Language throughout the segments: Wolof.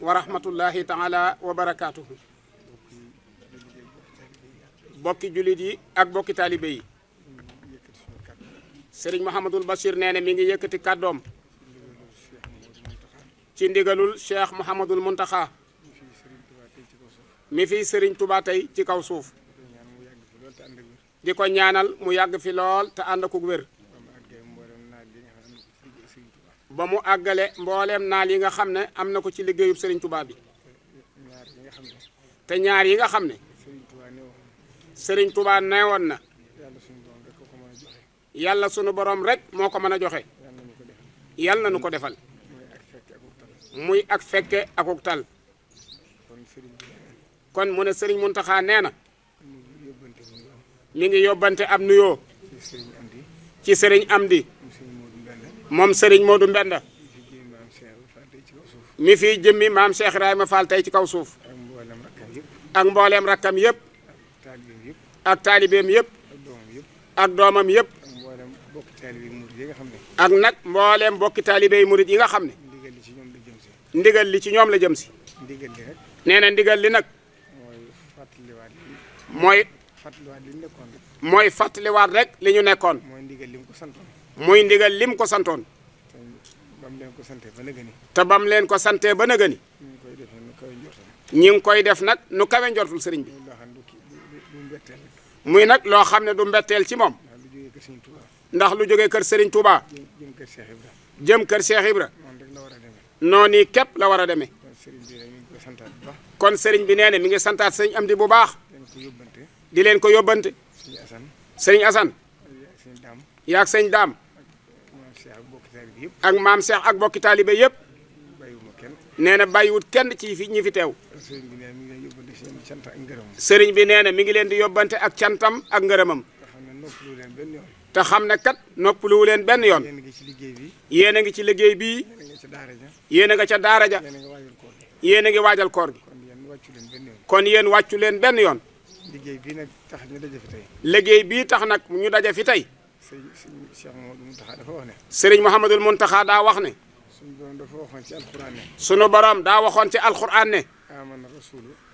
wa rahmatullahi taala wa barakaatuhu. bokki julit yi ak bokki taalibe yi. Serigne Mouhamadul Bachir nee na mi ngi yëkkati kàddoom ci ndigalul Cheikh Mouhamadul Muntaxa mi fi Serigne Touba tey ci kaw suuf di ko ñaanal mu yàgg fi lool te ànd ak wér ba mu àggale mbooleem naal yi nga xam ne am na ko ci liggéeyub Serigne Touba bi te ñaar yi nga xam ne Serigne Touba neewoon na yàlla sunu borom rek moo ko mën a joxe yàlla na nu ko defal muy ak fekke akuk tal kon mu ne Serigne Mountakha nee na mi ngi yóbbante ab nuyoo ci Serigne Amdi moom Serigne Modou Mbenda mi fi jëmmi maam Cheikh Ibrahima Fall tey ci kaw suuf ak mbooleem rakkam yëpp ak taalibeem yëpp ak doomam yëpp ak nag mbooleem bokki taalibey murit yi nga xam ne ndigal li ci ñoom la jëm si nee na ndigal li nag mooy fàttaliwaat rek li ñu nekkoon muy ndigal lim ko santoon te bam leen ko sante ba nëgëni ñi ngi koy def nag nu kawe njortul sëriñ bi muy nag loo xam ne du mbetteel ci moom ndax lu jógee kër Serigne Touba jëm kër Cheikh Ibra noonu képp la war a demee kon Serigne bi nee na mi ngi santaat sëñ Amdi bu baax di leen ko yóbbante Serigne Assane yaag sëñ Daam ak maam Cheikh ak bokki taalibe yëpp nee na bàyyiwut kenn ci fi ñi fi teew Serigne bi nee na mi ngi leen di yóbbante ak cantam ak ngërëmam te xam ne kat noppaluwu leen benn yoon yéen a ngi ci liggéey bii yéen a nga ca daara ja yéen a ngi waajal koor gi kon yéen wàccu leen benn yoon liggéey bii nag tax ñu daje fi tey liggéey bii tax nag ñu daje fi tey Serigne Mouhamadul Mountakha daa wax ne sunu borom daa waxoon ci alquran ne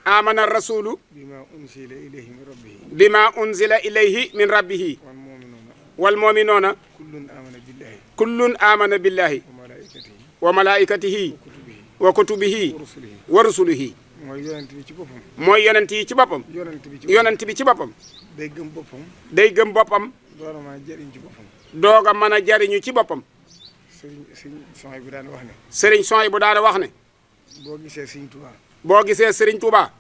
amana rasulu bima unzila ilayhi min rabbihi wal mu'minuuna kullun amana billahi wa malaikatihi wa kutubihi wa rusulihi mooy yonent yi ci boppam yonent bi ci boppam day gëm boppam dooga mën a jariñu ci boppam Serigne Soy bu daana wax ne boo gisee Serigne Touba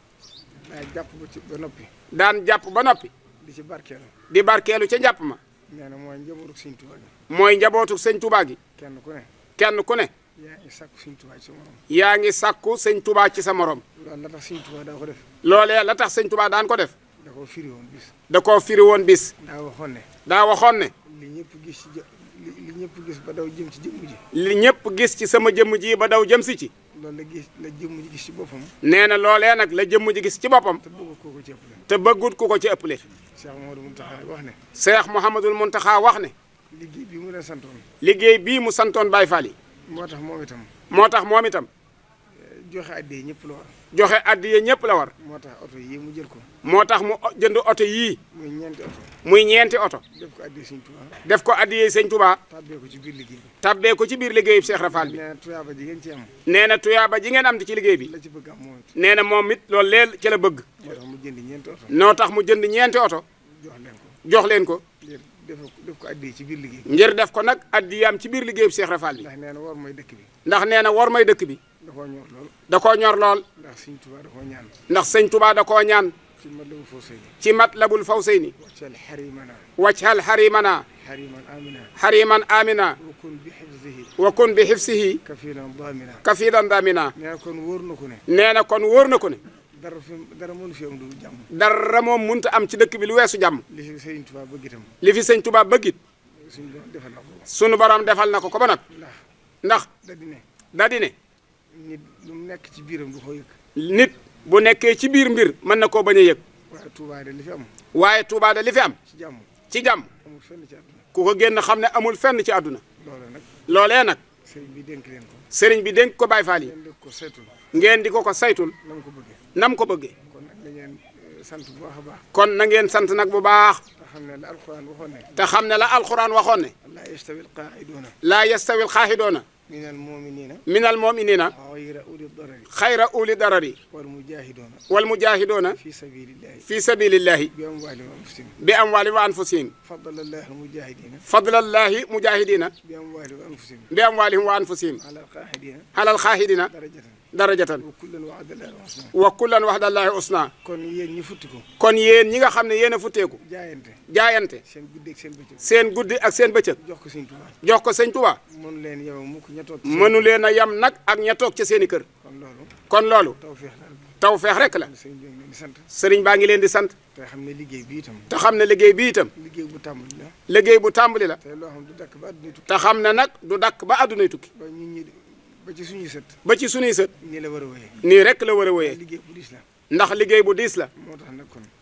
daan jàpp ba noppi di barkeelu ca njàpp ma nee na mooy njabootu sëñ Touba gi kenn ku ne yaa ngi sàkku sëñ Touba ci sa morom loolee la tax sëñ Touba daan ko def da koo firi woon bis daa waxoon ne li ñëpp gis ba daw jëm ci jëmm ji li ñëpp gis ci sama jëmm ji ba daw jëm si ci loolu la jëmm ji gis ci boppam nee na loolee nag la jëmm ji gis ci boppam te bëggut ku ko ci ëppale Cheikh Mouhamadul Mountakha wax ne liggéey bii mu leen santoon liggéey bii mu santoon Baye Fall yi moo tax moom itam joxe addiya ñëpp la war joxe addiya ñëpp la war moo tax oto yii mu jël ko moo tax mu jënd oto yii muy ñeenti oto def ko addiya sëñ Touba tabbee ko ci biir liggéey bi Cheikh Rafal bi nee na tuyaaba ji ngeen am ci liggéey bi nee na moom it loolu leel ci la bëgg noo tax mu jënd ñeenti oto jox leen ko def ko addiya ci biir liggéey ngir def ko nag addiyaam ci biir liggéey bi Cheikh Rafal bi ndax nee na war may dëkk bi da koo ñor lool ndax sëñ Touba da koo ñaan ci Matlabul Fawzayni wajhal harimana hariman amina wa kun bi hifzihi kafilan damina nee na kon wóor na ko ne dara mënu fi am du jàmm dara moom mënta am ci dëkk bi lu weesu jàmm li fi sëñ Touba bëggit sunu borom defal na ko ko ba nag ndax da di ne nit lu nekk ci biiram du ko yëg nit bu nekkee ci biir mbir mën na koo bañ a yëg waaye Touba de li fi am ci jàmm ku ko génn xam ne amul fenn ci àdduna loolee nag sëriñ bi dénk leen ko. sëriñ bi dénk ko Baye Fall yi. ngeen di ko saytul. nam ko bëggee. kon nag na ngeen sant bu baax a baax. kon na ngeen sant nag bu baax. te xam ne la alxuraan waxoon ne. te xam ne la alxuraan waxoon ne. laa yastawi alqaa'iduuna. laa yastawi alqaa'iduuna. minal mu'miniina. xayra uli darari. wal mujaahiduuna. fi sabiilillaahi. bi amwaalihim wa anfusihim. fadlallaahi mujaahidiina. bi amwaalihim wa anfusihim. alal qaa'idiina. darajatan. wa kullan wa'dallaahi husnaa. kon yéen ñi futtiku. kon yéen ñi nga xam ne yéen a futteeku. jaayante. seen guddi ak seen bëccëg. jox ko sëñ Tuubaa. mënu leen a yam nag ak ña toog ca seen i kër. kon loolu. tawfeex rek la. sëriñ baa ngi leen di sant. te xam ne liggéey bi itam. te xam ne liggéey bi itam. liggéey bu tàmbali la. liggéey bu tàmbali la. te loo xam du dakk ba àddunay tukki. te xam ne nag du dakk ba àddunay tukki. ba ci suñuy sët. ba ci suñuy sët. nii la war a wéyee. nii rek la war a wéyee. liggéey bu diis la. ndax liggéey bu diis la.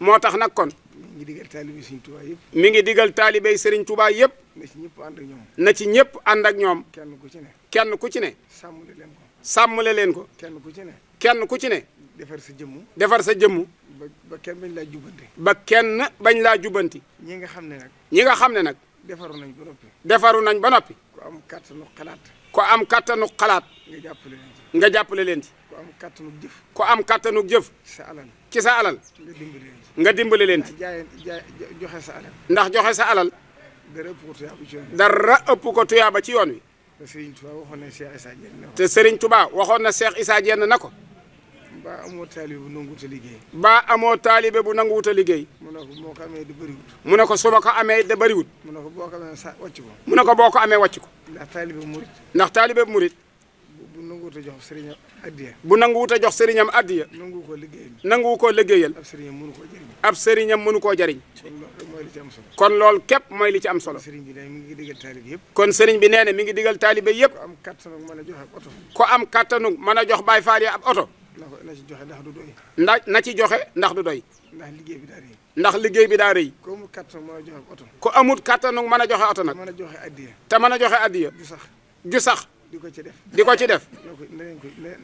moo tax nag kon. mi ngi digal taalibe Sëriñ Tuubaa yëpp. mi ngi digal taalibe Sëriñ Tuubaa yëpp. na ci ñëpp ànd ak ñoom. na ci ñëpp ànd ak ñoom. kenn ku ci ne. kenn ku ci ne. sàmmale leen ko. sàmmale leen ko. kenn ku ci ne. kenn ku ci ne. defar sa jëmmu. defar sa jëmmu. ba kenn bañ laa jubbanti. ba kenn bañ laa jubbanti. ñi nga xam ne nag. ñi nga xam ne nag. defaru nañ ba noppi. defaru nañ ba noppi. ku am kattanu xalaat. ku am kattanu xalaat. nga jàppale leen ci. nga jàppale leen ci. ku am kattanu jëf. ku am kattanu jëf. ci sa alal. ci sa alal. nga dimbale leen ci. nga dimbale leen ci. joxe sa alal. ndax joxe sa alal. dara ëpp ko tuyaaba ci yoon wi. dara ëpp ko tuyaaba ci yoon wi. te Serigne Touba waxoon na Cheikh Issa Diène te Serigne Touba waxoon na Cheikh Issa Diène na ko. ba amoo taalibe bu nanguwut a liggéey. ba amoo taalibe bu nanguwut a liggéey. mu ne ko boo ko amee da bëriwut. mu ne ko su ma ko amee da bëriwut. mu ne ko boo ko amee sa wàcc ko. mu ne ko boo ko amee wàcc ko. ndax taalibe bu murit. ndax taalibe bu murit. bu nanguwut a jox sëriñam addiya. bu nanguwut a jox sëriñam addiya. nanguwu koo liggéeyal. nanguwu koo liggéeyal. ab sëriñam mënu koo jëriñ. ab sëriñam mënu koo jëriñ. kon loolu rek mooy li ci am solo. kon loolu képp mooy li ci am solo. sëriñ bi ne mi ngi digal taalibe yëpp. kon sëriñ bi nee na mi ngi digal taalibe yëpp. ku am kattanu mën a joxe ab oto. ku am kattanu mën a jox Baay Faal yi ab oto. na ci joxe ndax du doy. na ci joxe ndax du doy. ndax liggéey bi daa rëy. ndax liggéey bi daa rëy. ku amul kattanu mën a joxe oto. ku amul kattanu mën a joxe oto nag. mën a joxe addiya. te mën a joxe addiya. ju sax. di ko ci def. di ko ci def.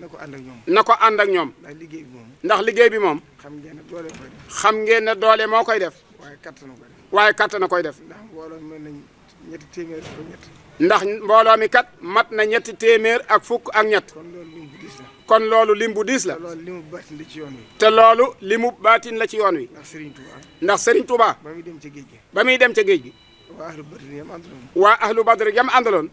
na ko ànd ak ñoom. na ko ànd ak ñoom. ndax liggéey bi moom. ndax liggéey bi moom. xam ngeen ne doole koy def. xam ngeen ne doole moo koy def. waaye kattanu koy def. waaye kattanu koy def. ndax mbooloo mel nañ ñetti téeméer ak ñett. ndax mbooloo mi kat mat na ñetti téeméer ak fukk ak ñett. kon loolu lim bu diis la. kon loolu lim bu diis la. te loolu limu baatin la ci yoon wi. te loolu limu baatin la ci yoon wi. ndax Serigne Touba. ndax Serigne Touba. ba muy dem ca géej gi. ba muy dem ca géej gi. waa ahlu badri yam àndaloon. waa ahlu badri yam àndaloon.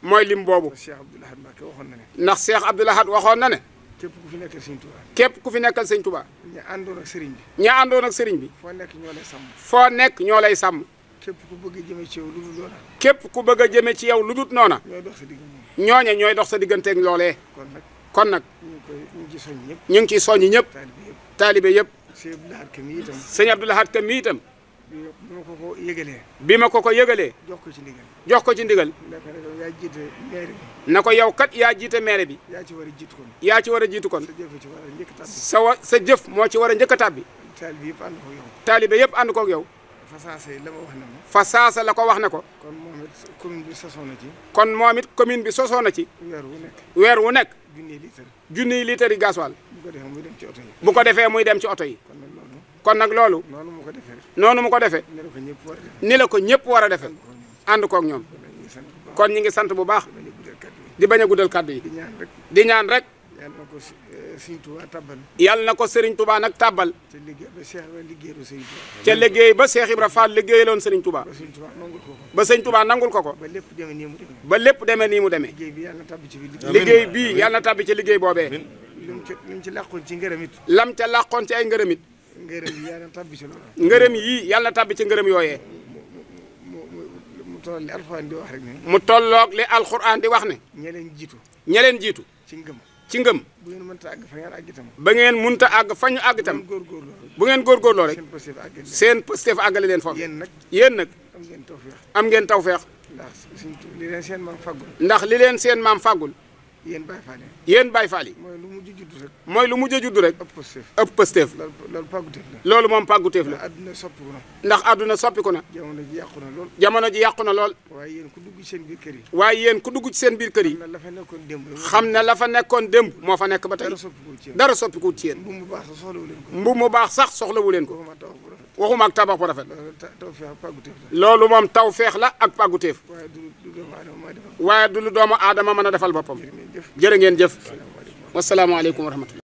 mooy lim boobu. Cheikh Abdoul Ahad Mbacké waxoon na ne. ndax Cheikh Abdoul Ahad waxoon na ne. képp ku fi nekkal Serigne Touba. képp ku fi nekkal Serigne Touba. ña àndoon ak Serigne bi. ña àndoon ak Serigne bi. foo nekk ñoo lay sàmm. foo nekk ñoo lay sàmm. képp ku bëgg a jëme ci yow lu dul noona. képp ku bëgg a jëme ci yow lu dul noona. ñooy dox sa digg moom. ñooñe ñooy dox sa digganteeg loolee. kon nag. ñu ngi ciy soññ ñëpp. ñu ngi ciy soññ ñëpp. taalibe yëpp. sëñ Abdoul Ahad Ka mi itam. sëñ Abdoul Ahad Ka mi itam. bi ma ko ko yëgalee. bi ma ko ko yëgalee. jox ko ci ndigal. jox ko ci ndigal. yaa jiite maire bi. na ko yow kat yaa jiite maire bi. yaa ci war a jiitu kon. yaa ci war a jiitu kon. sa jëf moo ci war a njëkk a tàbbi. sa jëf moo ci war a njëkk a tàbbi. taalibe yëpp ànd ko yow. taalibe yëpp ànd koog yow. fa saasa la ma wax ne ma. fa saasa la ko wax ne ko. kon moom it commune bi sosoo na ci. kon moom it commune bi sosoo na ci. weer wu nekk. junniy litre yi gasoil. bu ko defee muy dem ci oto yi. bu ko defee muy dem ci oto yi. kon nag loolu. noonu mu ko defee. noonu mu ko defee. ni la ko ñëpp war a defee. ànd koog ñoom. kon ñi ngi sant bu baax. di bañ a guddal kàddu yi. di ñaan rek. yàlla na ko Serigne Touba nag tàbbal. ca liggéey ba Cheikh Ibra Fall liggéeyaloon Serigne Touba. ba Serigne Touba nangul ko ko. ba lépp demee nii mu demee. liggéey bii yàlla na tàbbi ci liggéey boobee. lam ci làqoon ci ngërëm it. lam ca làqoon ci ay ngërëm it. ngërëm yi yàlla na tàbbi ci loolu. ngërëm yii yàlla na tàbbi ci ngërëm yooyee. mu tolloog li alxuraan di wax rek ne. mu tolloog li alxuraan di wax ne. ña leen jiitu. ña leen jiitu. ci ngëm. ci ngëm. bu ngeen mënta àgg fa ngeen àgg itam. ba ngeen mënta àgg fa ñu àgg itam. bu ngeen góorgóorloo rek. seen pësteef àggale leen foofu. yéen nag. am ngeen tawfeex. am ngeen tawfeex. ndax li leen seen maam fàggul. ndax li leen seen maam fàggul. yéen Baye Fall yi. yéen Baye Fall yi. mooy lu mujj juddu rek. mooy lu mujj juddu rek. ëpp Pastef. loolu pàgguteef la. loolu moom pàgguteef la. adduna soppiku na. ndax adduna soppiku na. jamono ji yàqu na lool. jamono ji yàqu na lool. waaye yéen ku dugg ci seen biir kër yi. waaye yéen ku dugg ci seen biir kër yi. xam na la fa nekkoon démb. xam ne la fa nekkoon démb moo fa nekk ba tey. dara soppikuwul ci yéen. dara soppikuwul ci yéen. mbubb mu baax sax soxlawu leen ko. mbubb mu baax sax soxlawu leen ko. waxuma ak tabax bu rafet. loolu loolu moom taw feex la ak pàgguteef. waaye du doomu aadama maa defal. waaye du lu doomu aadama mën a defal boppam. jërë ngeen jëf. wasalaamaaleykum wa rahmatulah.